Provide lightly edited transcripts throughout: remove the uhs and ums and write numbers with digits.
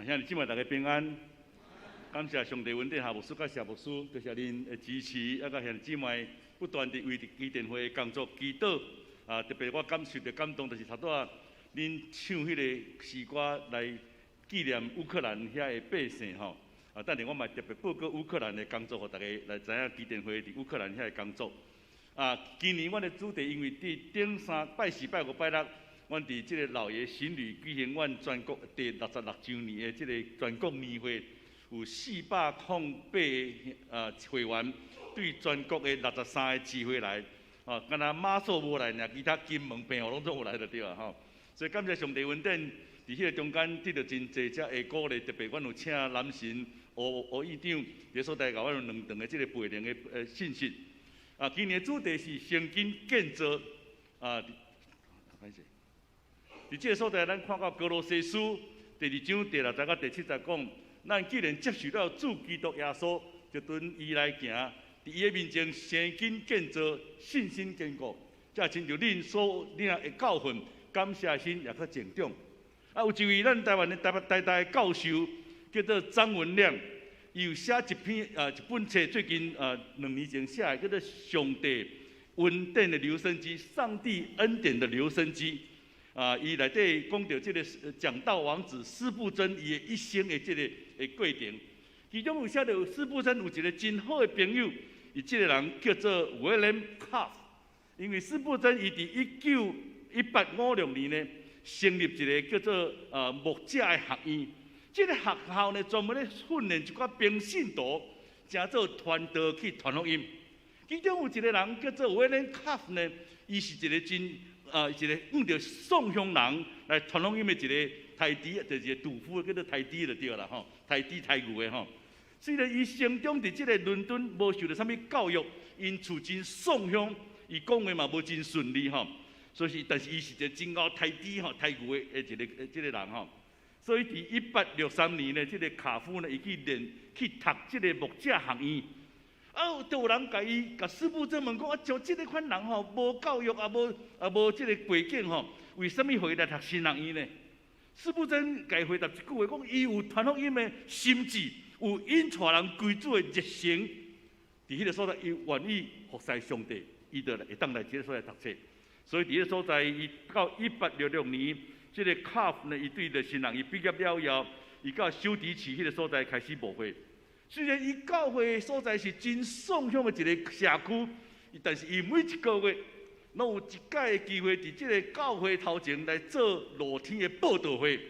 兄弟姊妹大家平安，感謝上帝恩典，夏牧師佮謝牧師，多謝恁的支持，啊，佮兄弟姊妹不斷地為伊甸會的工作祈禱。啊，特別我感受著感動，就是頭拄仔恁唱彼个詩歌來紀念烏克蘭遐的百姓吼。啊，等下我嘛特別報告烏克蘭的工作，予大家來知影基甸會佇烏克蘭遐的工作。啊，今年阮的主題因為佇頂三拜四、拜五、拜六，阮佇這个老爺新旅舉行阮全國第六十六週年的這个全國年會，有408個會員對全國的63個支會來，啊，敢若媽祖無來爾，其他金門、澎湖攏總有來就對啊吼。所以感謝上帝恩典，佇彼个中間得著真濟遮的鼓勵，特別阮有請男神吳吳議長佇所在共阮有兩段的這个培靈的信息。啊，今年的主題是誠謹建造，啊，歹勢。佇這个所在，咱看到歌羅西書第二章第六節佮第七節講，咱既然接受了主基督耶穌，就跟伊來行，佇伊的面前誠謹建造，信心堅固，才親像恁所領的教訓，感謝心也閣增長。啊，有一位咱台灣的台北台大的教授，叫做張文亮，伊有寫一篇啊一本冊，最近啊2年前寫的，叫做《上帝恩典的留聲機》，上帝恩典的留聲機。啊，伊內底講著這个講道王子司布真伊的一生的這个的過程，其中有寫著司布真有一个真好的朋友，伊這个人叫做 William Cuff，因為司布真伊佇1856年呢，成立一个叫做牧者的學院，這个學校呢專門咧訓練一寡平信徒，成做傳道去傳福音。其中有一个人叫做 William Cuff 呢，伊是一个真一个向著宋鄉人來傳福音的一个刣豬，就是一個屠夫，叫做刣豬就對啦吼，刣豬刣牛的吼。雖然伊成長佇這个倫敦，無受著啥物教育，𪜶厝真宋鄉，伊講話嘛無真順利吼。所以，但是伊是一個真𠢕刣豬吼、刣牛的一个這个人吼。所以佇1863年呢，這个卡夫呢，伊去練去讀這个牧者學院。啊，就有人共伊共司布真問講啊，像這个款人吼，無教育也無也無這个背景吼，為啥物予伊來讀神學院呢？司布真共伊回答一句話，講伊有傳福音的心志，有引帶人歸主的熱誠，佇彼个所在，伊願意服侍上帝，伊就會當來這个所在讀冊。所以佇彼个所在，伊到1866年，這个卡夫呢，伊對著神學院畢業了後，伊到修迪奇彼个所在開始牧會。雖然伊教會的所在是真宋鄉的一个社區，但是伊每一个月攏有一擺的機會，佇這个教會頭前來做露天的佈道會。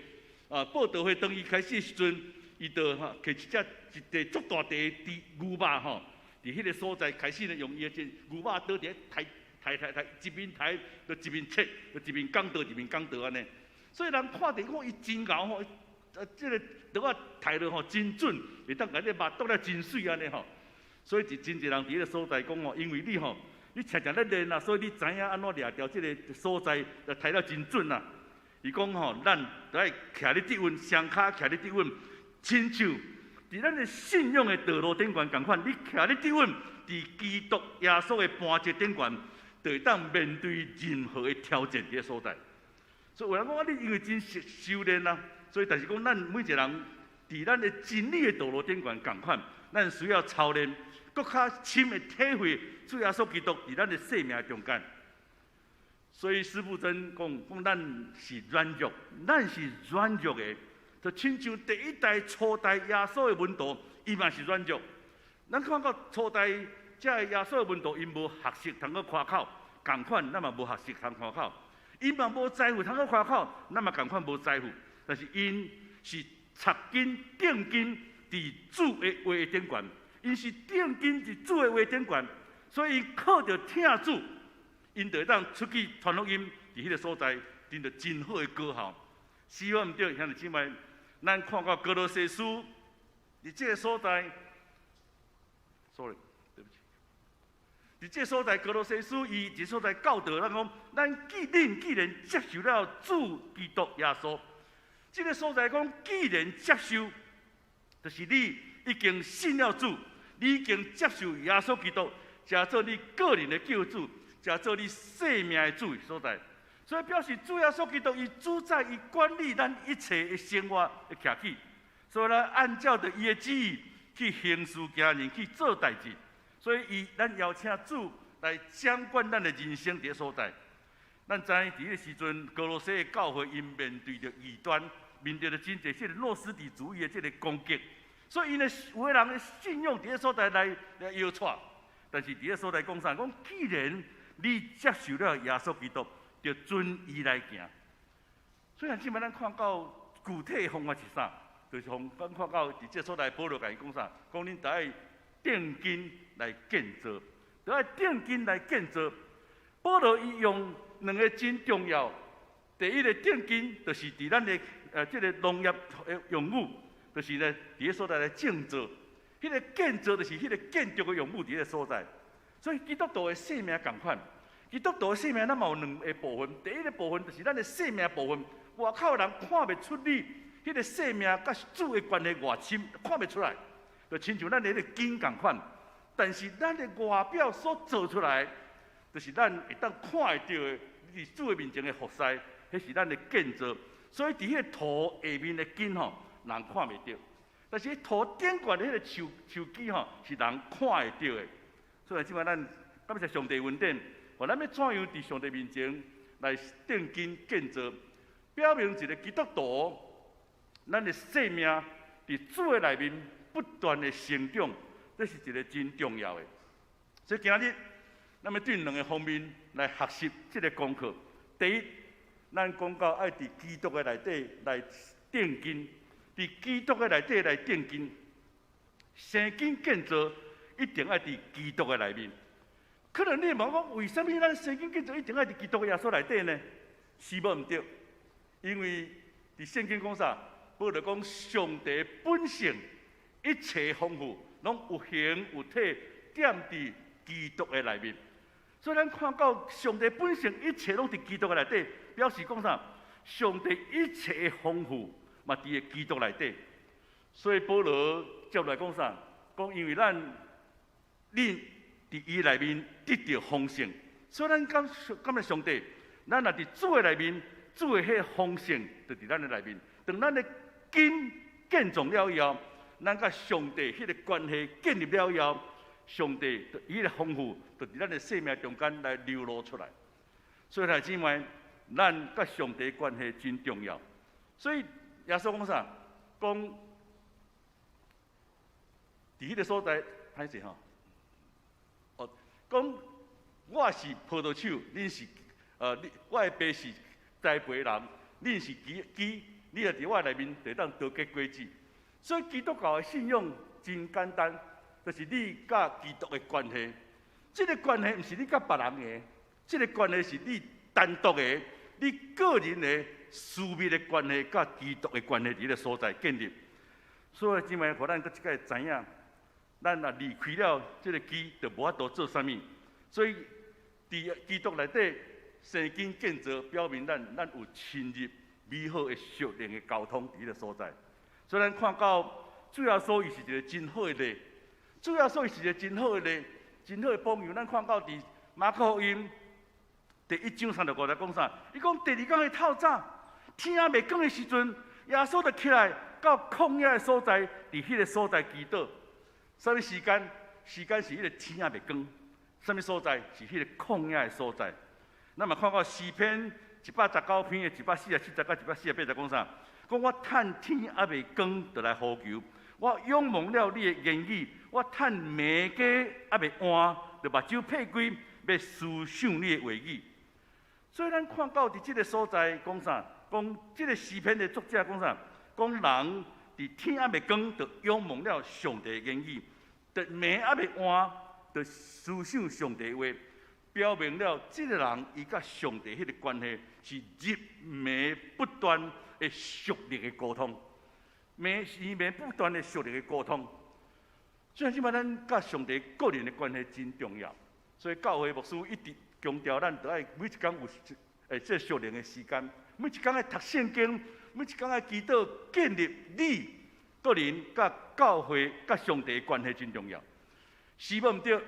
啊，佈道會當伊開始的時陣，伊就吼提一隻一塊足大塊的豬牛肉吼，佇彼个所在開始呢，用伊的這牛肉刀佇咧刣刣刣刣，一面刣就一面切，就一面講道一面講道按呢。所以人看著講伊真𠢕吼。啊，這个刀仔刣落吼真準，會當共這肉剁了真媠按呢吼。所以是真濟人佇彼个所在講吼，因為你吼，你常常咧練啊，所以你知影按怎掠著這个所在，就刣了真準啊。伊講吼，咱著愛徛咧得穩，雙跤徛咧得穩，親像佇咱的信仰的道路頂懸仝款，你徛咧得穩，佇基督耶穌的磐石頂懸，就會當面對任何的挑戰佇个所在。所以有人講啊，你因為真熟修煉啊。所以，但是講，咱每一個人佇咱的真理的道路頂懸仝款，咱需要操練，閣較深的體會主耶穌基督佇咱的生命中間。所以司布真講講，咱是軟弱，咱是軟弱的，就親像第一代初代耶穌的門徒，伊嘛是軟弱。咱看到初代這个耶穌的門徒，𪜶無學習通閣誇口，仝款咱嘛無學習通誇口，𪜶嘛無財富通閣誇口，咱嘛仝款無財富。但是𪜶是插根定根佇主的話頂懸，𪜶是定根佇主的話頂懸，所以靠著疼主，𪜶就會當出去傳福音，佇彼个所在，得著真好的果效。是毋對，兄弟姊妹，咱看到歌羅西書佇這个所在，sorry，對不起，佇這个所在歌羅西書伊這所在教導咱講，咱既然接受了主基督耶穌。這个所在講，既然接受，就是你已經信了主，你已經接受耶穌基督，成做你個人的救主，成做你生命的主所在。所以表示主耶穌基督伊主宰伊管理咱一切的生活的徛起。所以咱按照著伊的旨意去行事行人去做代誌。所以伊咱邀請主來掌管咱的人生佇个所在。咱知影佇彼个時陣，歌羅西的教會𪜶面對著異端，面對著真濟這个諾斯底主義的這个攻擊，所以𪜶的有的人的信仰佇个所在來搖掣。但是佇个所在講啥？講既然你接受了耶穌基督，就遵伊來行。雖然這擺咱看到具體的方法是啥，就是講咱看到佇這所在保羅共𪜶講啥？講恁著愛釘根來建造，著愛釘根來建造。保羅伊用兩个真重要，第一个釘根就是佇咱的這个農業的用語，就是咧佇个所在來種造。彼个建造就是彼个建築的用語佇彼个所在。所以基督徒的生命仝款，基督徒的生命咱嘛有兩个部分。第一个部分就是咱的生命部分，外口人看袂出你彼个生命佮主的關係偌深，看袂出來，就親像咱的彼个根仝款。但是咱的外表所做出來，就是咱會當看會著的，佇主的面前的服侍，彼是咱的建造。所以佇彼个土下面的根吼，人看袂著；但是土頂懸的彼个樹樹枝吼，是人看會著的。所以這擺咱感謝上帝恩典，予咱欲怎樣佇上帝面前來釘根建造，表明一个基督徒，咱的生命佇主的內面不斷的成長，這是一个真重要的。所以今仔日，咱欲對兩个方面來學習這个功課。第一，咱講到愛佇基督的內底來釘根，佇基督的內底來釘根，生根建造一定愛佇基督的內面。可能你問講，為啥物咱生根建造一定愛佇基督的耶穌內底呢？是無毋對，因為佇聖經講啥？保羅講上帝本性一切豐富，攏有形有體，踮佇基督的內面。所以咱看到上帝本性一切攏佇基督的內底，表示講啥？上帝一切的豐富嘛佇个基督內底。所以保羅接落來講啥？講因為咱恁佇伊內面得著豐盛，所以咱感謝上帝，咱若佇主的內面，主的彼个豐盛就佇咱的內面。當咱的根建壯了以後，咱佮上帝彼个關係建立了以後，上帝伊个豐富就佇咱的生命中間來流露出來。所以，兄弟姊妹，咱佮上帝關係真重要。所以耶穌講啥？講佇彼个所在，歹勢吼。哦，講我是葡萄樹，恁是你我的爸是栽培人，恁是枝枝，你若佇我內面，就會當多結果子。所以基督教的信仰真簡單，就是你佮基督的關係。這个關係毋是你佮別人的，這个關係是你單獨的，你個人的私密的關係，佮基督的關係佇彼个所在建立。所以姊妹，予咱閣一擺知影，咱若離開了這个枝，就無法度做啥物。所以，佇基督內底生根建造，表明咱有親密美好的屬靈的交通佇彼个所在。所以咱看到主耶穌伊是一个真好的例，主耶穌伊是一个真好的例，真好的榜樣。咱看到佇馬可福音第一章三十五節講啥？伊講第二工的透早，天猶未光的時陣，耶穌就起來到曠野的所在，佇彼个所在祈禱。啥物時間？時間是彼个天猶未光。啥物所在？是彼个曠野的所在。咱嘛看到詩篇119篇的147節到148節講啥？講我趁天猶未光，就來呼求；我仰望了你的言語，我趁暝更猶未晏，就目睭擘開，欲思想你的話語。所以咱看到佇這个所在講啥？講這个詩篇的作者講啥？講人佇天猶未光，就仰望了上帝的言語；佇暝猶未晏，就思想上帝的話，表明了這个人伊佮上帝彼个關係是日暝不斷的屬靈的溝通，暝時暝不斷的屬靈的溝通。所以這擺咱佮上帝個人的關係真重要。所以教會牧師一直強調，咱著愛每一工有這屬靈的時間，每一工愛讀聖經，每一工愛祈禱，建立你個人佮教會、佮上帝的關係真重要。是無毋對，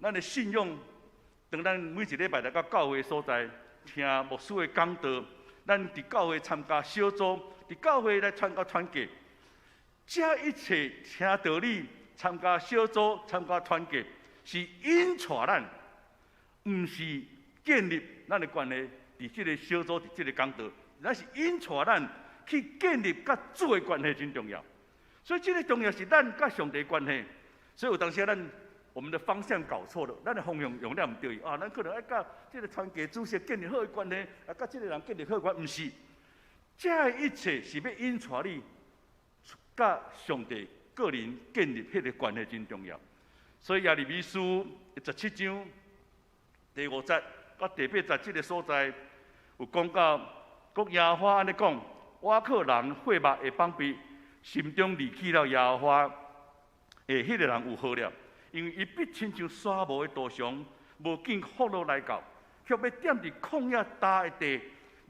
咱的信仰，當咱每一禮拜來到教會所在，聽牧師的講道，咱佇教會參加小組，佇教會來參加團契。這一切聽道理、參加小組、參加團契，是引帶咱，毋是建立咱的關係。佇這個小組，佇這個講道，咱是引帶咱去建立佮主的關係真重要。所以這個重要是咱佮上帝關係。所以有當時咱我們的方向搞錯了，咱的方向用了毋對啊！咱可能愛佮這個團契主席建立好的關係，啊，佮這個人建立好的關係，毋是。這一切是欲引帶你佮上帝個人建立彼個關係真重要。所以耶利米書17章第5節佮第8節這個所在有講到，講耶和華按呢講：倚靠人血肉的膀臂，心中離棄了耶和華的彼個人有禍了，因為伊必親像沙漠的杜松，無見福樂來到，卻欲踮佇曠野焦的地，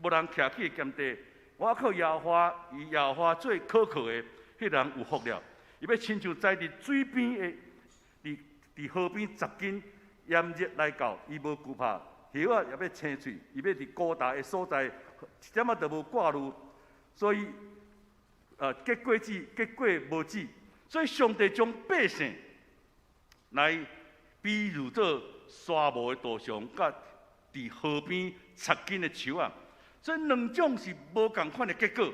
無人徛起的乾地。倚靠耶和華，以耶和華做可靠的，彼個人有福了。伊欲親像栽佇水邊的，佇河邊扎根，炎熱來到，伊無懼怕，葉仔也欲青翠，伊欲佇高大的所在，一點仔都無掛慮。所以，結果子，結果無子。所以上帝將百姓來比喻做沙漠的杜松，佮佇河邊插根的樹仔。所以兩種是無仝款的結果，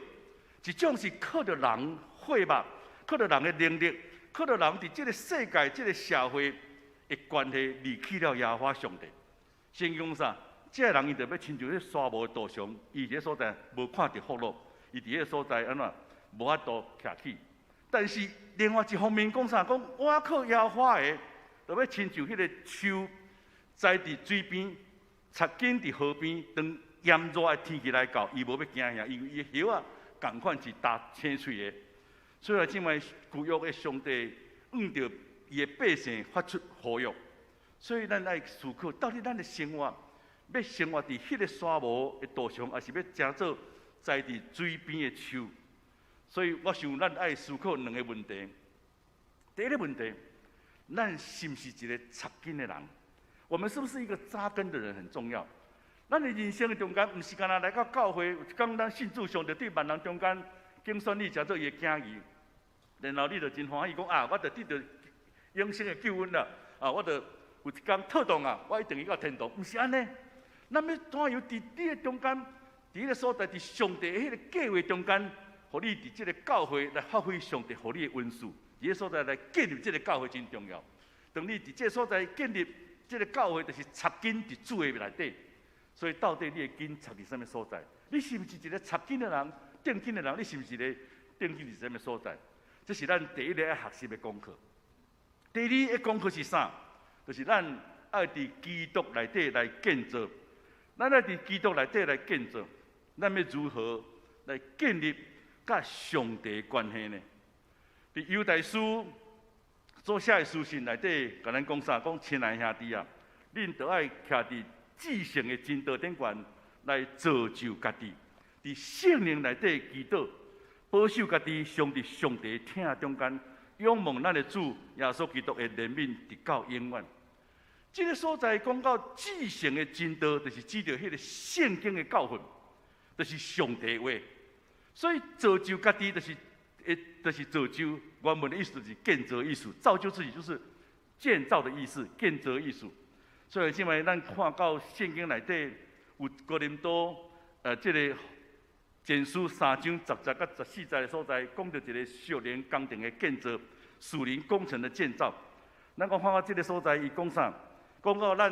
一種是靠著人血肉，靠著人的能力，靠著人佇這個世界、這個社會的關係，離棄了耶和華上帝。聖經講啥？這個人伊就欲親像彼沙漠的杜松，伊佇彼所在無看著福樂，伊佇彼個所在按怎無法度徛起。但是另外一方面講啥？講倚靠耶和華的，就欲親像彼個樹栽佇水邊，插根佇河邊，當炎熱的天氣來到，伊無欲驚嚇，因為伊的葉仔仝款是焦青翠的。所以這擺舊約的上帝向著伊的百姓發出呼籲，所以咱愛思考，到底咱的生活欲生活佇彼個沙漠的杜松，抑是欲成做栽佇水邊的樹？所以我想咱愛思考兩個問題。第一個問題，咱是毋是一個插根的人？我們是不是一個扎根的人很重要。咱的人生的中間，毋是干焦來到教會，有一工咱信主上帝對萬人中間揀選你，成做伊的囝兒，然後你就真歡喜講啊，我就得著永生的救恩啦！啊，我就有一工妥當啊，我一定會到天堂。毋是按呢，咱欲怎樣佇你的中間，佇彼個所在，佇上帝的彼個計畫中間，予你佇這個教會來發揮上帝予你的恩賜，佇彼個所在來建立這個教會真重要。當你佇這個所在建立這個教會，就是插根佇主的內底。所以到底你的根插佇啥物所在？你是毋是一個插根的人、定根的人？你是毋是一個定根佇啥物所在？這是咱第一個愛學習的功課。第二個功課是啥？就是咱愛佇基督內底來建造。咱愛佇基督內底來建造，咱欲如何來建立佮上帝的關係呢？佇猶大書所寫的書信內底，共咱講啥？講親愛兄弟啊，恁著愛徛佇至聖的真道頂懸來造就家己，佇聖靈內底祈禱，保守家己，常佇上帝疼中間，仰望咱的主耶穌基督的憐憫，直到永遠。這個所在講到至聖的真道，就是指著彼個聖經的教訓，就是上帝話。所以造就家己，就是造就。原文的意思就是建造意思，造就自己就是建造的意思，建造意思。所以，這擺咱看到聖經內底有哥林多，這個前書3章10節佮14節的所在，講著一個屬靈工程的建造，屬靈工程的建造。咱講看到這個所在，伊講啥？講到咱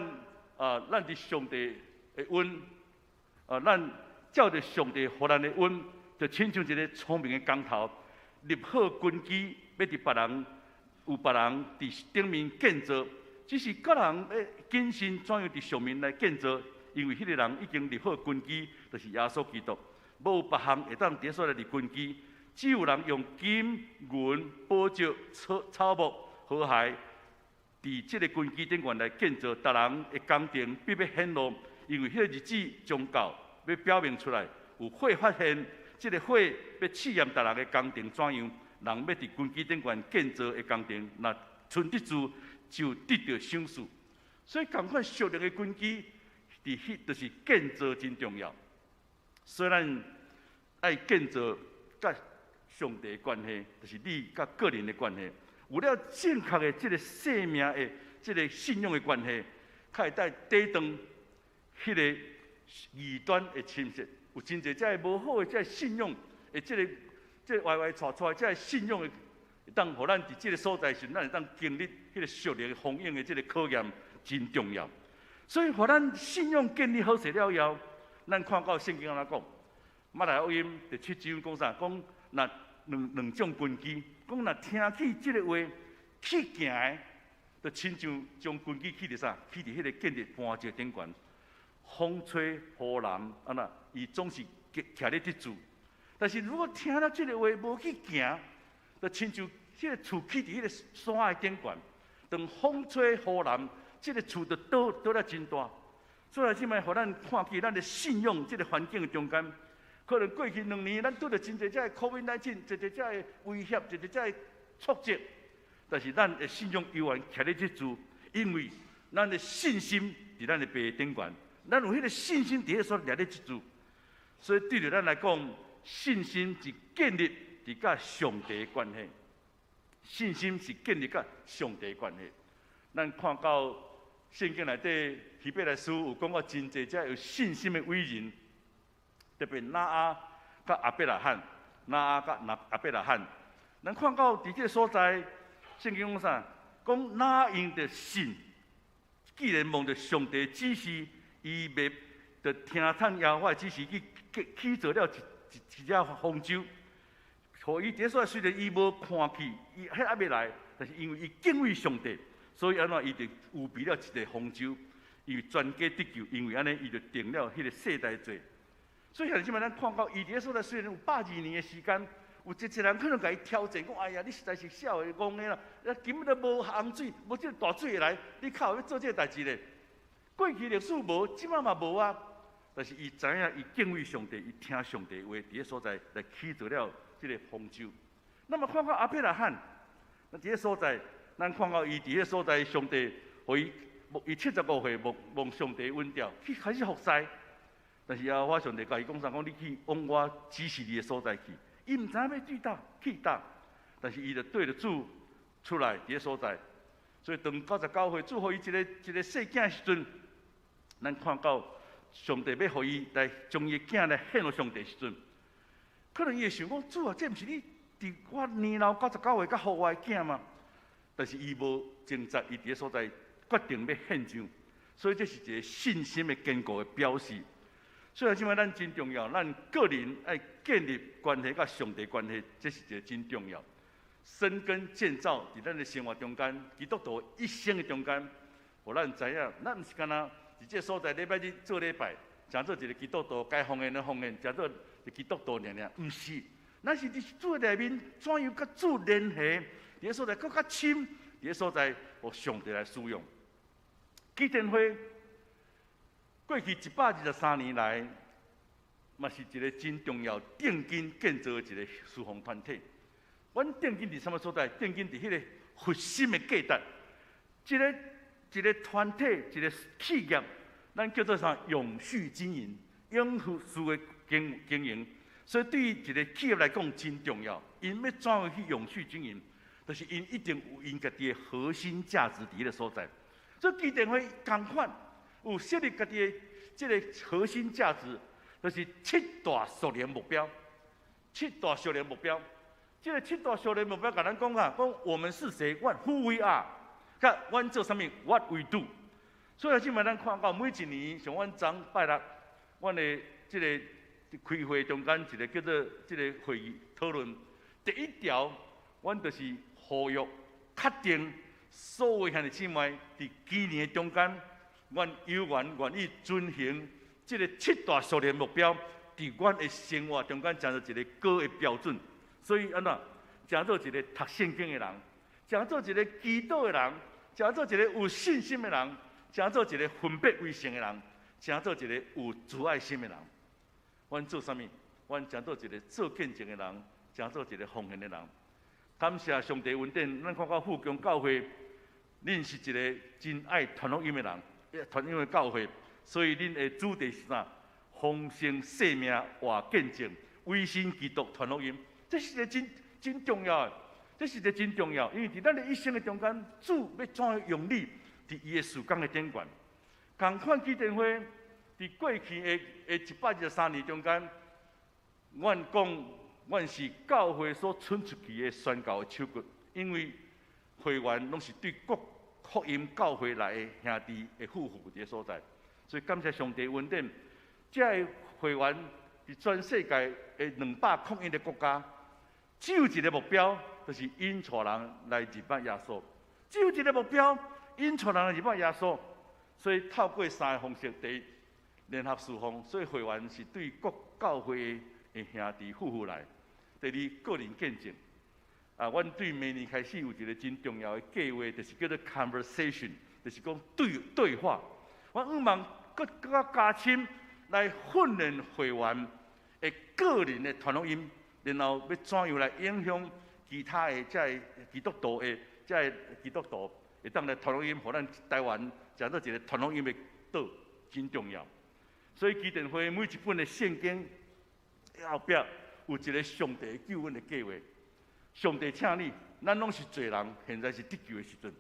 啊，咱佇上帝的恩，啊，咱照著上帝予咱的恩，就親像一個聰明的工頭，立好根基，欲佇別人有別人佇頂面建造。只是各人欲謹慎怎樣佇上面來建造，因為彼個人已經立好根基，就是耶穌基督。無別項會當佇所來立根基，只有人用金銀寶石草草木禾秸，佇這個根基頂懸來建造，逐人的工程必欲顯露，因為彼個日子將到，欲表明出來，有火發現，這個火欲試驗逐人的工程怎樣，人欲佇根基頂懸建造的工程，若存得住，就得著賞賜。所以，仝款屬靈的根基，佇彼就是建造真重要。雖然愛建造佮上帝的關係，就是你佮個人的關係。有了正確的這个生命的這个信仰的關係，較會當抵擋彼个異端的侵襲。有真濟這个無好的這个信仰的這个歪歪斜斜這个信仰的，會當予咱佇這个所在時，咱會當經歷彼个屬靈豐盈的這个考驗，真重要。所以，予咱信仰建立好勢了以後，咱看到聖經按怎講？馬太福音第七章講啥？講若兩種根基，講若聽去這个話去行的，就親像將根基起佇啥？起佇彼个建立磐石頂懸，風吹雨淋，按怎？伊總是徛咧佇住。但是如果聽了這个話無去行，就親像彼个厝起佇彼个山的頂懸，當風吹雨淋，這个厝就倒倒了真大。所以這擺予咱看見咱的信仰這个環境的中間，可能過去2年咱拄著真濟這个 COVID-19，真濟這个威脅，真濟這个挫折，但是咱的信仰猶原徛咧這處，因為咱的信心佇咱的爸頂懸，咱有彼个信心佇彼个所在掠咧這處，所以對著咱來講，信心是建立佇佮上帝的關係，信心是建立佮上帝的關係。咱看到聖經內底希伯來書有講過真濟這有信心的偉人，特別挪亞佮亞伯拉罕，挪亞佮亞伯拉罕。咱看到佇這个所在，聖經講啥？講挪亞因著信，既然蒙著上帝指示，伊袂著聽從耶和華指示去起造了一隻方舟。予伊佇所在雖然伊無看去，伊彼猶未來，但是因為伊敬畏上帝，所以按怎伊就預備了一个方舟，因為全家得救，因為按呢伊就定了彼个世代罪。所以兄弟姊妹，咱看到伊佇个所在雖然有120年的時間，有一濟人可能共伊挑戰，講哎呀，你實在是痟的戇的啦，啊根本都無洪水，無這个大水會來，你較有欲做這个代誌咧？過去歷史無，這擺嘛無啊。但是伊知影，伊敬畏上帝，伊聽上帝話，佇个所在來起造了這个方舟。那麼看看亞伯拉罕，那佇个所在，咱看到伊佇个所在，上帝予伊，伊75歲蒙蒙上帝阮召去開始服侍。但是耶和華上帝共伊講啥？講你去往我指示你的所在去。伊毋知影欲去佗去佗，但是伊就對著主出來佇个所在。所以當99歲主予伊一个一个細囝的時陣，咱看到上帝欲予伊來將伊的囝來獻予上帝時陣，可能伊會想講：主啊，這毋是你佇我年老99歲才予我的囝嗎？但是伊無掙扎，伊佇个所在決定欲獻上，所以這是一个信心的堅固的表示。所以這擺咱真重要，咱個人愛建立關係佮上帝關係，這是一个真重要。深耕建造佇咱的生活中間，基督徒一生的中間，予咱知影，咱毋是干焦佇這个所在禮拜日做禮拜，誠做一个基督徒該奉獻的奉獻，誠做一基督徒爾爾，毋是，咱是佇主的內面怎樣佮主聯繫，佇个所在閣較深，佇个所在予上帝來使用。基甸會過去123年來，嘛是一个真重要奠基建造的一个事奉團體。阮奠基佇啥物所在？奠基佇彼个核心的價值。這个一个團體，一个企業，咱叫做啥？永續經營，永續的經營。所以對於一个企業來講真重要。𪜶欲怎樣去永續經營？就是𪜶一定有𪜶家己的核心價值佇彼个所在。所以基甸會仝款有設立家己的這个核心價值，就是七大屬靈目標。七大屬靈目標，這个七大屬靈目標，共咱講啊，講我們是誰？What who we are？佮阮做啥物？What we do？所以這擺咱看到每一年，像阮昨拜六，阮的這个開會中間一个叫做這个會議討論，第一條，阮就是呼籲確定所有兄弟姊妹佇今年的中間，阮有緣願意遵行這个七大屬靈目標，佇阮的生活中間，成做一个高的標準。所以按怎，成做一个讀聖經的人，成做一个祈禱的人，成做一个有信心的人，成做一个分別為聖的人，成做一個有慈愛心的人。阮做啥物？阮成做一个做見證的人，成做一个奉獻的人。感謝上帝恩典，咱看到富強教會，恁是一个真愛傳福音的人，傳福音的教會，所以恁的主題是啥？豐盛生命活見證，委身基督傳福音，這是一個真真重要的，這是一個真重要，因為佇咱的一生的中間，主欲怎樣用你佇伊的事工的頂懸。仝款基甸會佇過去的123年中間，阮講阮是教會所伸出去的宣教的手骨，因為會員攏是對各福音教會來的兄弟的夫婦佇个所在，所以感謝上帝恩典，這个會員佇全世界的201個國家，只有一個目標，就是引帶人來認識耶穌。只有一個目標，引帶人來認識耶穌。所以透過三个方式：第一，聯合事奉，所以會員是對各教會的兄弟夫婦來；第二，個人見證。啊，阮對明年開始有一個真重要的計劃，就是叫做 conversation，就是講對對話。我向望閣閣較加深來訓練會員的個人的傳福音，然後欲怎樣來影響其他的這个基督徒的這个基督徒，會當來傳福音，予咱台灣成做一個傳福音的島，真重要。所以基甸會每一本的聖經後壁有一個上帝救恩的計劃。上帝請你，咱攏是罪人，現在是得救的時陣。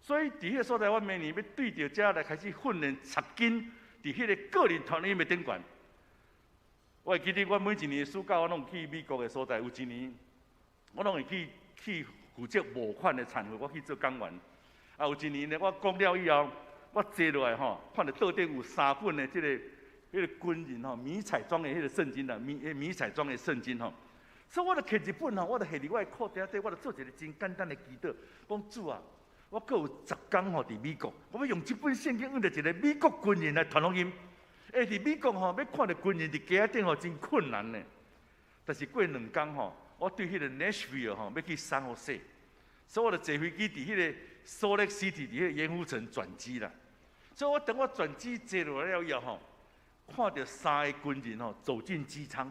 所以佇彼个所在，我明年欲對著這來開始訓練插根，佇彼个個人傳福音的頂懸。我會記得我每一年暑假，我攏去美國的所在，有一年我攏會去負責募款的餐會，我去做講員。啊，有一年呢，我講了以後，我坐落來吼，看著桌頂有三本的這个彼个軍人吼迷彩裝的彼个聖經啦，迷彩裝的聖經吼。所以我就摕一本吼，我就下佇我的褲袋底，我就做一個真簡單的祈禱，講主啊，我閣有10工吼佇美國，我欲用這本聖經向著一個美國軍人來傳福音。欸，佇美國吼，欲看著軍人佇街仔頂吼真困難呢。但是過兩工吼，我對彼個 Nashville 吼欲去 San Jose，所以我就坐飛機佇彼個 Salt Lake City 佇彼個鹽湖城轉機啦。所以我等我轉機坐落來了以後吼，看著三个軍人吼走進機艙。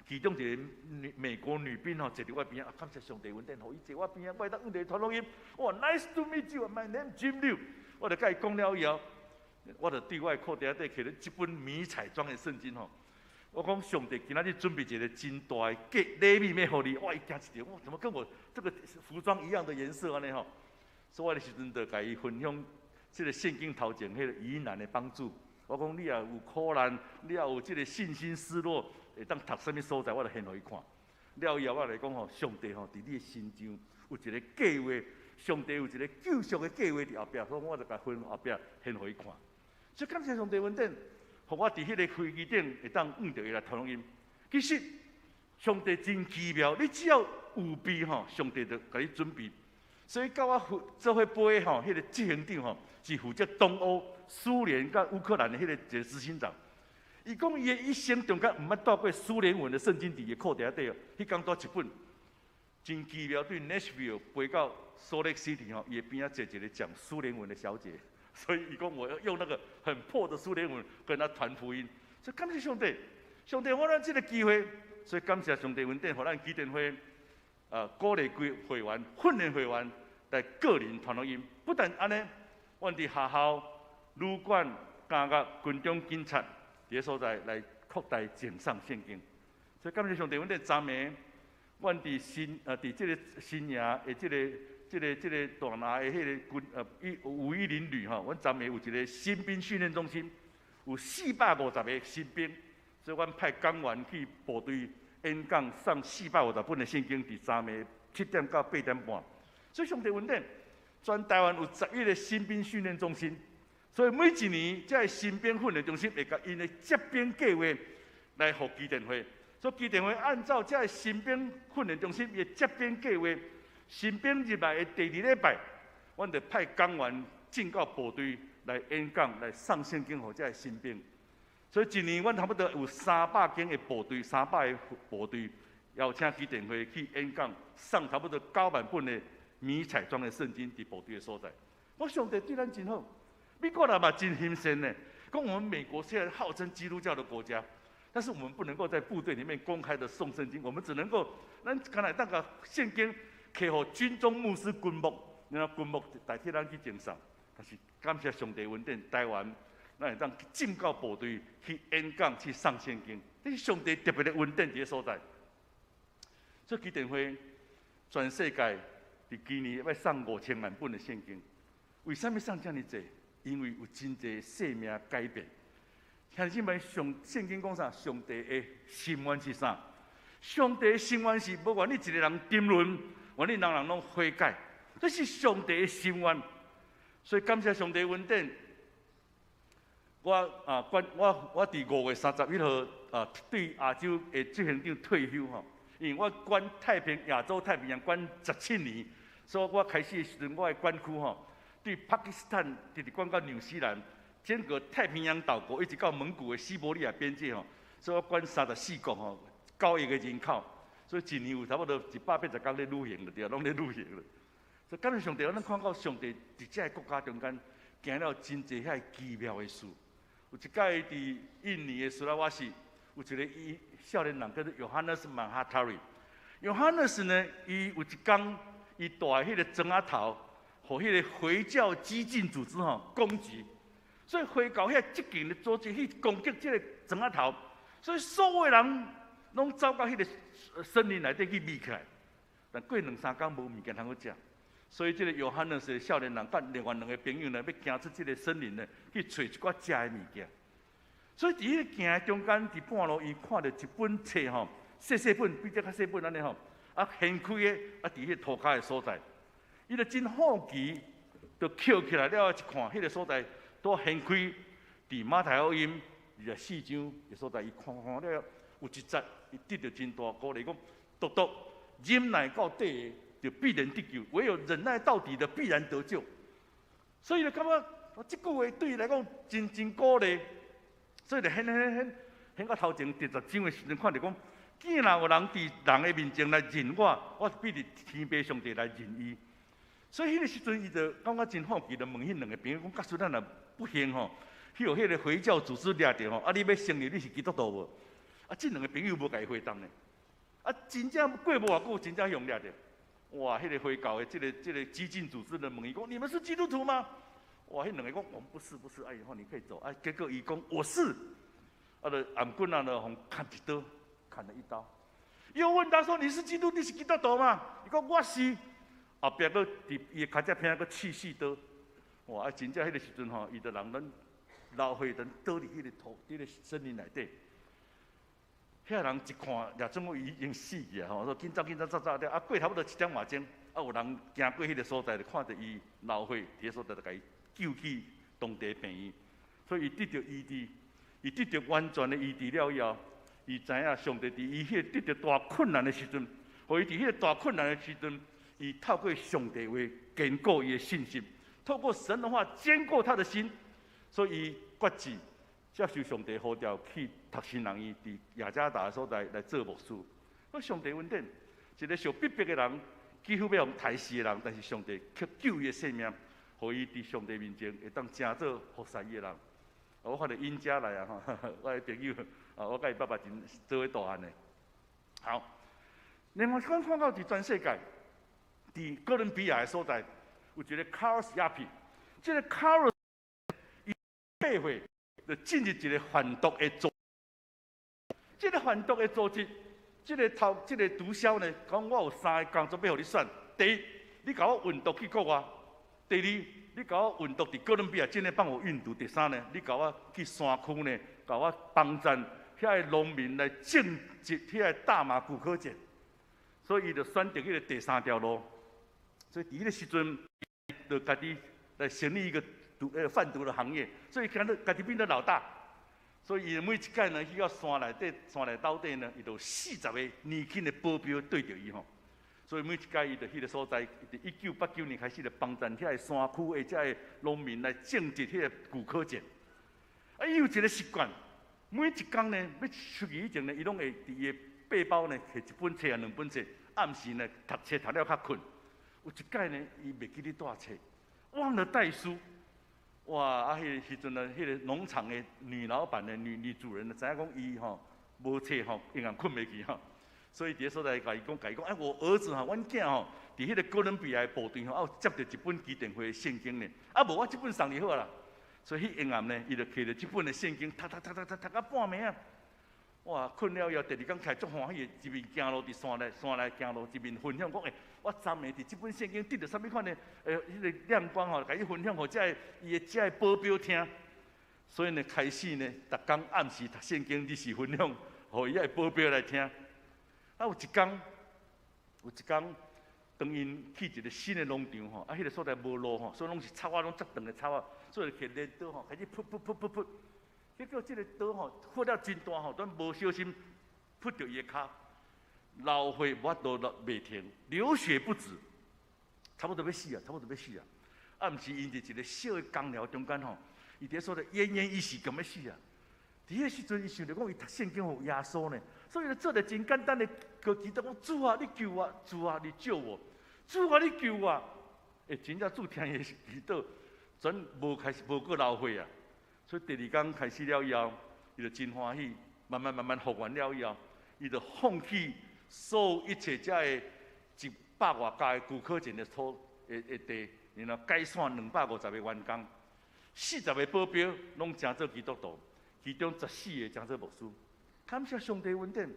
其中一個女美國女兵吼坐佇我邊仔，啊，感謝上帝恩典，予伊坐我邊仔，我會當向伊傳福音。我 Nice to meet you, my name Jim Liu。我就共伊講了以後，我就對我的褲袋底摕了這本迷彩裝的聖經吼。我講上帝今仔日準備一個真大的禮物欲予你，哇！伊驚一跳，哇！怎麼跟我這個服裝一樣的顏色按呢吼？所以我彼時陣就共伊分享這个聖經頭前彼个疑難的幫助。我講你若有苦難，你若有這个信心失落，會當讀啥物所在，我就現予伊看。了以後，我來講吼，上帝吼，佇你的身上有一個計劃，上帝有一個救贖的計劃佇後壁，所以我就共分後壁現予伊看。所以感謝上帝恩典，予我佇彼个飛機頂會當向著伊來傳福音。其實上帝真奇妙，你只要預備吼，上帝就共你準備。所以到我負做伙飛吼，彼个執行長吼是負責東歐、蘇聯佮烏克蘭的彼個一個執行長。伊講伊的一生中間毋捌帶過蘇聯文的聖經佇伊褲袋底哦，彼工帶一本，真奇妙。對 Nashville 飛到 Salt Lake City 吼，伊的邊仔坐一個講蘇聯文的小姐，所以伊講我要用那個很破的蘇聯文跟他傳福音。所以感謝上帝，上帝予咱這個機會，所以感謝上帝恩典，予咱基甸會啊鼓勵規會員、訓練會員來個人傳福音。不但按呢，阮佇學校、旅館、監獄、軍中警察佇个所在來擴大贈送聖經。所以感謝上帝，阮佇昨暝，阮佇新啊，佇這个新營的這个大拿的彼个軍呃510旅吼，阮昨暝有一個新兵訓練中心，有450個新兵，所以阮派講員去部隊演講，送450本的聖經，佇昨暝7點到8點半。所以上帝恩典，全台灣有11個新兵訓練中心。所以每一年，這个新兵訓練中心會共𪜶的接兵計劃來予基甸會。所以基甸會按照這个新兵訓練中心的接兵計劃，新兵入來的第二禮拜，阮就派講員進到部隊來演講，來送聖經予這个新兵。所以一年，阮差不多有300間的部隊，300個部隊邀請基甸會去演講，送差不多9萬本的迷彩裝的聖經佇部隊的所在。我上帝對咱真好。美國人嘛真興盛呢，講我們美國雖然號稱基督教的國家，但是我們不能夠在部隊裡面公開的送聖經，我們只能夠咱敢若會當共聖經摕予軍中牧師軍牧，然後軍牧代替咱去贈送。但是感謝上帝恩典，台灣咱會當進到部隊去演講、去送聖經，這是上帝特別的恩典佇个所在。這基甸會全世界佇今年欲送5000萬本的聖經。為啥物送遮爾濟？因為有真濟生命改變。兄弟姊妹，上聖經講啥？上帝的心願是啥？上帝的心願是，無願意一个人沉淪，願意人人攏悔改。這是上帝的心願。所以感謝上帝恩典。我啊，管我佇5月31號啊，對亞洲的執行長退休吼。因為我管太平亞洲太平洋管17年，所以我開始的時陣，我的管區吼，對巴基斯坦直直管到紐西蘭，整個太平洋島國一直到蒙古的西伯利亞邊界吼，所以我管34國吼，9億個人口，所以一年有差不多180工咧旅行就對，攏咧旅行了。所以感謝上帝，咱看到上帝佇這个國家中間行了真濟遐奇妙的事。有一擺佇印尼的蘇拉瓦西，有一个伊少年人叫做約翰內斯曼哈塔瑞。約翰內斯呢，伊有一工，伊帶彼个磚仔頭，予彼个回教激進組織吼攻擊，所以回教遐激進的組織去攻擊這个磚仔頭，所以所有人攏走到彼个森林內底去避起來。但過兩三工無物件通好食，所以這个約翰內斯少年人佮另外兩个朋友呢，欲行出這个森林呢，去揣一寡食的物件。所以佇彼个行的中間，佇半路伊看著一本冊吼，細細本，比這較細本按呢吼，啊掀開的，啊佇彼个塗跤的所在，伊就真好奇，就抾起來了一看，彼个所在拄掀開，佇馬太福音24章的所在，伊看看了有一節，伊得著真大鼓勵，講獨獨忍耐到底的，就必然得救；唯有忍耐到底的，必然得救。所以就感覺這句話對伊來講真真鼓勵。所以就掀掀掀掀到頭前第10章的時陣，看著講，既然有人佇人的面前來認我，我必佇天父上帝來認伊。所以彼个時陣，伊就感覺真好奇，就問彼兩个朋友講：假使咱若不幸吼，去予彼个回教組織掠著吼，啊，你欲承認你是基督徒無？啊，這兩个朋友無共伊回答呢。啊，真正過無偌久，真正予掠著。哇！彼个回教的這个激進組織的問伊講：你們是基督徒嗎？哇！彼兩个講：我們不是，不是。哎，以後你可以走。啊，結果伊講我是。啊，就頷棍仔就予砍一刀，砍了一刀。又問他說：你是基督，你是基督徒嗎？伊講我是。後壁閣佇伊的跤脊邊閣刺四刀。哇！啊，真正彼个時陣吼，伊就人攏流血，就倒佇彼个土，佇个森林內底。遐人一看，也總伊已經死去啊！吼，說緊走緊走走走了，啊，過差不多一點外鐘，啊，有人行過彼个所在，就看著伊流血，佇个所在就共伊救去當地病院。所以伊得著醫治，伊得著完全的醫治了以後，伊知影上帝佇伊彼個得著大困難的時陣，予伊佇彼個大困難的時陣，伊透過上帝話堅固伊的信心，透過神的話堅固他的心，所以伊決志接受上帝呼召去讀神學院，佇雅加達的所在來做牧師。我上帝恩典，一个受逼迫的人，幾乎欲予刣死的人，但是上帝卻救伊的性命，予伊佇上帝面前會當成做服侍伊的人。我看著尹家來啊，吼，我的朋友啊，我佮伊爸爸真做伙大漢的。好，另外，阮看到佇全世界，佇哥倫比亞的所在，有一个卡爾斯亞皮，這个卡爾伊8歲就進入一个販毒的組，這个販毒的組織，這个頭，這个毒梟呢，講我有三个工作欲予你選。第一，你共我運毒去國外；第二，你共我運毒佇哥倫比亞，真的幫我運毒；第三呢，你共我去山區呢，共我幫贊遐个農民來種植遐个大麻古柯鹼。所以伊就選擇彼个第三條路。所以佇彼个時陣，就家己來成立一個毒販毒的行業，所以講到家己變做老大。所以伊每一擺呢去到山內底、山內鬥底呢，伊就有40個年輕的保鏢對著伊吼。所以每一擺伊就彼个所在，佇1989年開始就幫贊遐個山區的遮个農民來種植彼个古柯鹼。啊，伊有一個習慣，每一工呢，欲出去以前呢，伊攏會佇伊的背包呢，提一本冊啊，兩本冊，暗時呢讀冊讀了較睏。有一擺呢，伊袂記得帶冊，忘了帶書。哇！啊，彼個時陣呢，彼个農場的女老闆的女主人呢，知影講伊吼無冊吼，永遠睏袂去吼。所以佇个所在，共伊講，共伊講，哎，我兒子吼，阮囝吼，佇彼个哥倫比亞的部隊吼，啊有接著一本基甸會的聖經呢。啊，無我這本送你好啦。所以彼下暗呢，伊就提著這本的聖經，讀讀讀讀讀讀到半暝啊。哇，睏了以後，第二工起來足歡喜的，一面行路佇山內，山內行路，一面分享講，欸，我昨暝佇這本聖經得著啥物款的，欸，彼個亮光吼，共伊分享予這个伊的這个保鏢聽。所以呢，開始呢，逐工暗時讀聖經，日時分享，予伊的保鏢來聽。啊，有一工，當𪜶去一個新的農場吼，啊，彼個所在無路吼，所以攏是草仔攏足長的草仔，所以摕鐮刀吼，開始噗噗噗噗噗。結果這個刀吼，破了真大吼，都無小心噗著伊的跤，流血無法度落袂停，流血不止，差不多欲死啊，差不多欲死啊！啊，毋是𪜶佇一個小的工寮中間吼，伊佇咧所在奄奄一息，共欲死啊！佇彼個時陣，伊想著講伊讀聖經予耶穌呢，所以就做一個真簡單的個祈禱講：主啊，你救我！主啊，你救我！主啊，你救我！欸，真正主聽伊的祈禱，轉無開始無閣流血啊！所以第二工開始了以後，伊就真歡喜，慢慢慢慢復原了以後，伊就放棄所有一切遮个一百外家的古柯錢的土的的地，然後解散250個員工，40個保鏢攏成做基督徒，其中14個成做牧師。感謝上帝恩典，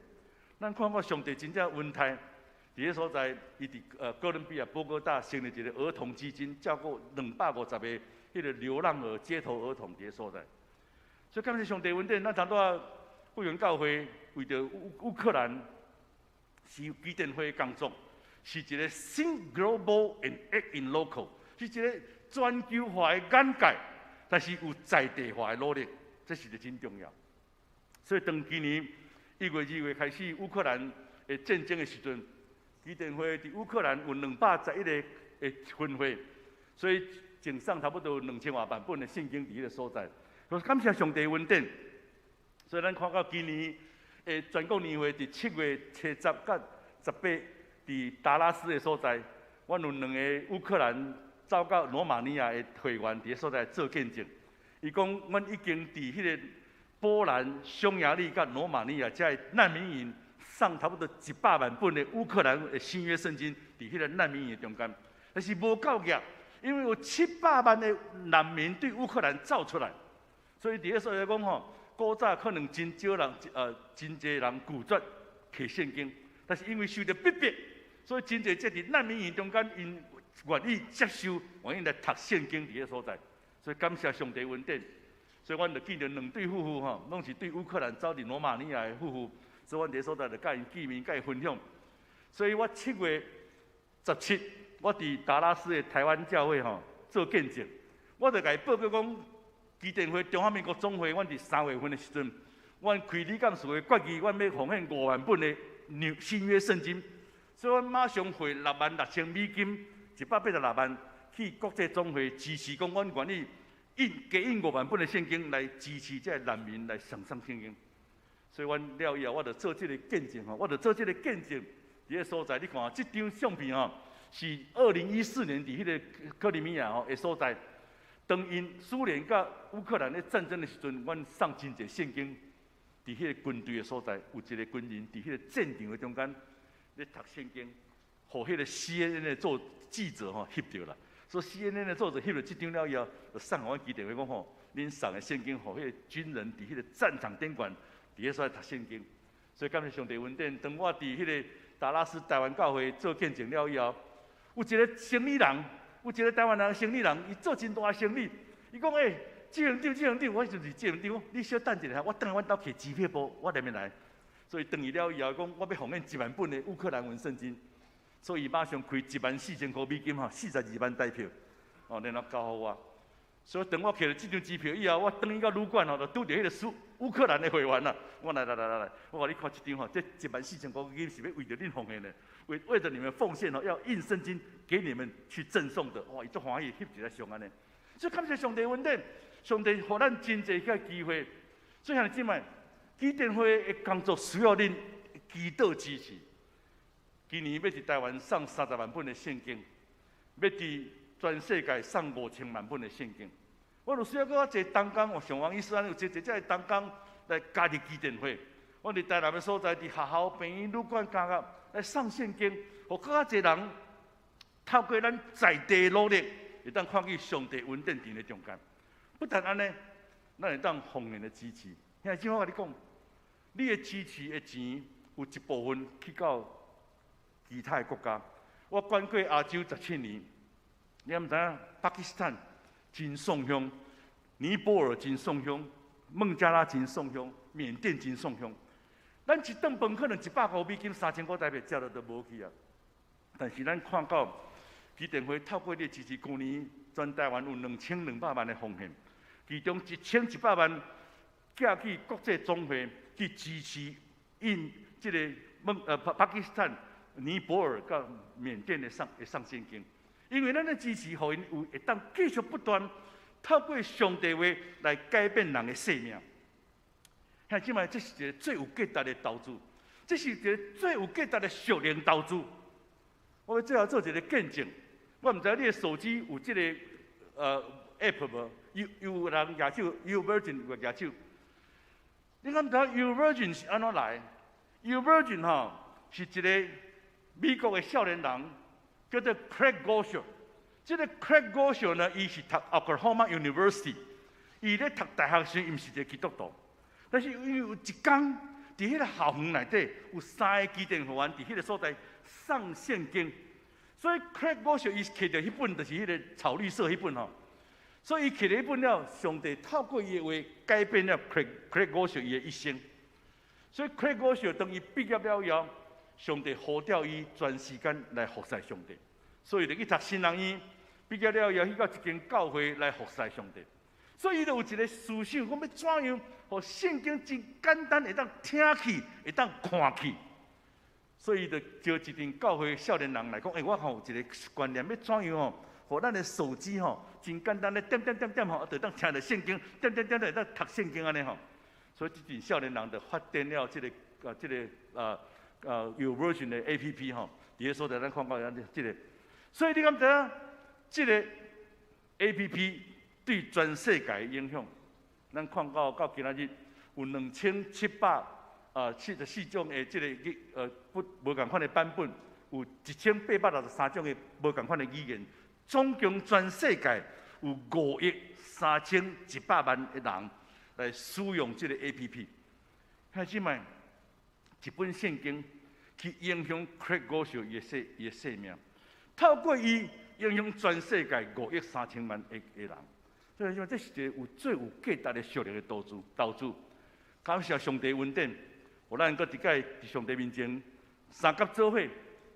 咱看看上帝真正恩待，佇个所在，伊佇哥倫比亞波哥大成立一個兒童基金，照顧250個彼個流浪兒、街頭兒童佇个所在。所以感謝上帝恩典，咱頭拄仔貴園教會為著烏克蘭是基甸會工作，是一個 Think Global and Act in Local，是一個全球化的眼界，但是有在地化的努力，這是一個真重要。所以當今年1月、2月開始烏克蘭的戰爭的時陣，基甸會佇烏克蘭有211個的分會，所以贈送差不多2000外萬本的聖經佇彼個所在。所以感謝上帝恩典，所以咱看到今年的全國年會佇7月7、10佮18佇達拉斯的所在，阮有兩個烏克蘭走到羅馬尼亞的會員佇个所在做見證。伊講，阮已經佇彼個波蘭、匈牙利佮羅馬尼亞遮個難民營送差不多100萬本的烏克蘭的新約聖經佇彼個難民營的中間，但是無夠額，因為有700萬的難民對烏克蘭走出來，所以佇個所在講吼，古早可能真少人，真濟人拒絕摕聖經，但是因為受著逼迫，所以真濟這佇難民營中間，𪜶願意接受，願意來讀聖經佇個所在，所以感謝上帝恩典。所以阮就見著兩對夫婦吼，攏是對烏克蘭走佇羅馬尼亞的夫婦，所以阮佇個所在就佮𪜶見面，佮𪜶分享。所以我7月17，我佇達拉斯的台灣教會吼做見證，我就共伊報告講，基甸會中華民國總會，阮佇3月份的時陣，阮開理監事會決議，阮欲奉獻5萬本的新約聖經，所以阮馬上匯66,000美金，186萬去國際總會支持，講阮願意印加印五萬本的聖經來支持這個難民來送上聖經。所以阮了以後，我就做這個見證吼，我就做這個見證。佇個所在，你看這張相片吼，是2014年佇彼個克里米亞吼的所在，當𪜶蘇聯佮烏克蘭咧戰爭的時陣，阮送真濟聖經佇彼個軍隊的所在，有一個軍人佇彼個戰場的中間咧讀聖經，予彼個 CNN 的做記者吼翕著啦。所以 CNN 的作者翕著這張了以後，就送予阮基甸會講吼，恁送的聖經予彼個軍人佇彼個戰場頂懸，佇彼所在讀聖經。所以感謝上帝恩典，當我佇彼個達拉斯台灣教會做見證了以後，有一個生意人，有一個台灣人生意人，伊做真大生意。伊講：欸，志恆長，志恆長，我就是志恆長，你小等一下，我轉來阮兜摕支票簿，我連面來。所以轉去了以後，講我欲奉獻1萬本的烏克蘭文聖經，所以伊馬上開14,000塊美金吼，42萬台票，哦，然後交予我。所以當我摕著這張支票以後，我轉去到旅館吼，就拄著彼個蘇烏克蘭的會員啦。我來來來來來，我予你看這張吼，這14,000塊美金是欲為著恁奉獻的，為著你們奉獻吼，要印聖經給你們去贈送的。哇，伊足歡喜，翕一個相按呢。所以感謝上帝恩典，上帝予咱真濟個機會。所以兄弟姊妹，基甸會的工作需要恁祈禱支持。今年欲佇台灣送30萬本的聖經，欲佇全世界送5000萬本的聖經。我有需要閣較濟同工，像王醫師按呢，有濟濟遮的同工來加入基甸會。我佇台南的所在，佇學校、病院、旅館、監獄來送聖經，予閣較濟人透過咱在地努力，會當看見上帝恩典佇咧中間。不但按呢，咱會當奉獻的支持。兄弟姊妹，我共你講，你的支持的錢有一部分去到其他的國家。我管過亞洲17年，你敢知影？巴基斯坦真送香，尼泊爾真送香，孟加拉真送香，緬甸真送香。咱一頓飯可能100塊美金，3000塊台幣食落就無去啊。但是咱看到基電會透過你的支持，舊年全台灣有2200萬的奉獻，其中1100萬寄去國際總會去支持印這个巴基斯坦、尼泊爾佮緬甸的送聖經，因為咱的支持，予𪜶有會當繼續不斷透過上帝話來改變人的生命。兄姊妹，這是一个最有價值的投資，這是一个最有價值的屬靈投資。我欲最後做一个見證，我毋知你的手機有這个app 無？有人舉手，YouVersion 有舉手。你敢知 YouVersion 是按怎來？YouVersion 吼是一个美國的少年人，叫做 Craig Groeschel。這个 Craig Groeschel 呢，伊是讀 Oklahoma University，伊咧讀大學時，伊毋是一个基督徒，但是伊有一工佇彼个校園內底有三个基甸會員佇彼个所在送聖經，所以 Craig Groeschel 伊摕著彼本就是彼个草綠色彼本吼，所以伊摕著彼本了，上帝透過伊的話改變了 Craig Groeschel 伊的一生。所以 Craig Groeschel 當伊畢業了以後，上帝呼召伊全時間來服侍上帝，所以就去讀神學院，畢業了以後去到一間教會來服侍上帝。所以伊就有一个思想，講欲怎樣，予聖經真簡單會當聽去，會當看去。所以就招一陣教會少年人來講，欸，我吼有一个觀念，欲怎樣吼，予咱的手機吼真簡單咧點點點點吼，就當聽著聖經，點點點點會當讀聖經按呢吼。所以這陣少年人就發展了這个 YouVersion 的 APP 吼，佇个所在咱看到咱這个，所以你敢知影？這个 APP 對全世界的影響，咱看到到今仔日有2774種的這个語不無仝款的版本，有1863種的無仝款的語言，總共全世界有5億3100萬的人來使用這个 APP。兄姊妹，一本聖經去影響 Craig Groeschel 伊的生命，透過伊影響全世界5億3000萬的人。所以講，這是一个有最有價值的屬靈的投資。投資，感謝上帝恩典，予咱閣一擺佇上帝面前相佮做伙，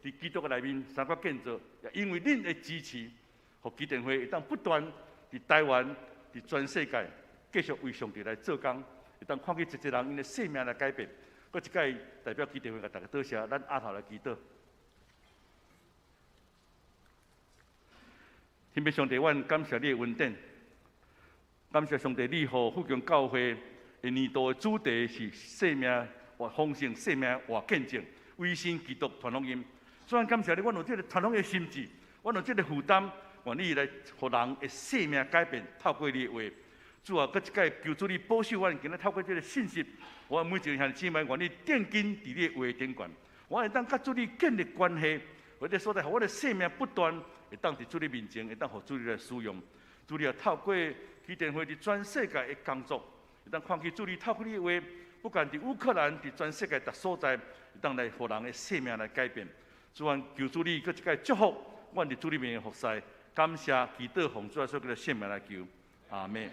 佇基督的內面相佮建造。也因為恁的支持，予基電會會當不斷佇台灣、佇全世界繼續為上帝來做工，會當看見一濟人𪜶的生命來改變。閣一擺代表基電會共大家多謝，咱阿頭來祈禱。天父上帝，阮感謝你的恩典，感謝上帝，你予富強教會的年度的主題是生命活豐盛、生命活見證、委身基督傳福音。所以感謝你，阮有這个傳福音的心志，阮有這个負擔，願意來予人的生命改變，透過你的話。主啊，閣一擺求主你保守阮，今仔透過這个信息，我每一个兄弟姊妹願意奠根佇你的話頂懸，我會當佮主你建立關係，或者所在，予我的生命不斷會當佇主你面前，會當予主你來使用。主你啊，透過基電會佇全世界的工作，會當看見主你透過你的話，不管佇烏克蘭，佇全世界逐所在，會當來予人的生命來改變。主啊，求主你閣一擺祝福，阮佇主你面前服侍，感謝祈禱奉主耶穌基督聖名來求，阿們。